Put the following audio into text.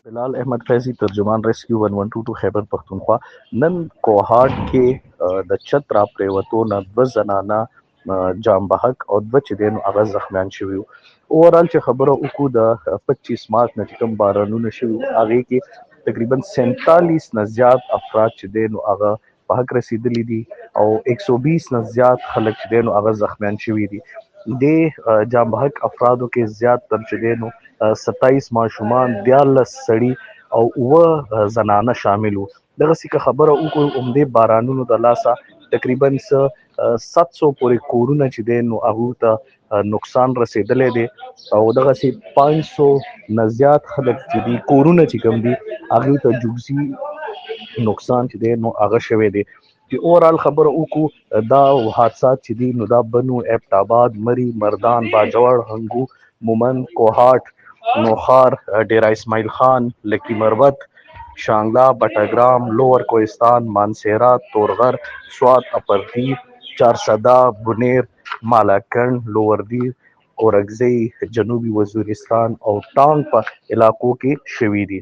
بلال احمد فیضی، ترجمان ریسکیو 1122 خیبر پښتونخوا۔ نن کوهاټ کې د چت را پریوتو نه دوه زنانه جام بحق او دوه چې دی نو هغه زخمیان شوي وو۔ اوورال چې خبره وکړو، د 25 مارچ نه چې کوم بارانونه شوي وو، هغې کې تقریبا 47 نه زیات افراد چې دی نو هغه په حق رسیدلی دي او 120 نه زیات خلک چې دی نو هغه زخمیان شوي دي۔ د جام بحق افرادو کې زیات تر چې دی نو 27 ماشومان، 13 سړي او 7 زنانه شامل وو۔ دغسې که خبره وکړو، همدې بارانونو د لاسه تقریبا څه 700 پورې کورونه چې دی نو هغو ته نقصان رسیدلی دی او دغسې 500 نه زیات خلک چې دي، کورونه چې کوم دي، هغې ته جزئي نقصان چې دی نو هغه شوی دی۔ چې اوورال خبره وکړو، دا حادثات چې دي نو دا بنو، ایبټ آباد، مری، مردان، باجوړ، هنګو، مومند، کوهاټ، نوښار، ډیرا اسماعیل خان، لکی مروت، شانګلا، بټګرام، لوور کوهستان، مانسیرا، تورغر، سوات، اپر دیر، چارسدا، بونیر، مالاکنډ، لوور دیر، اورکزئی، جنوبي وزیرستان او ټانک په علاقو کې شوي دي۔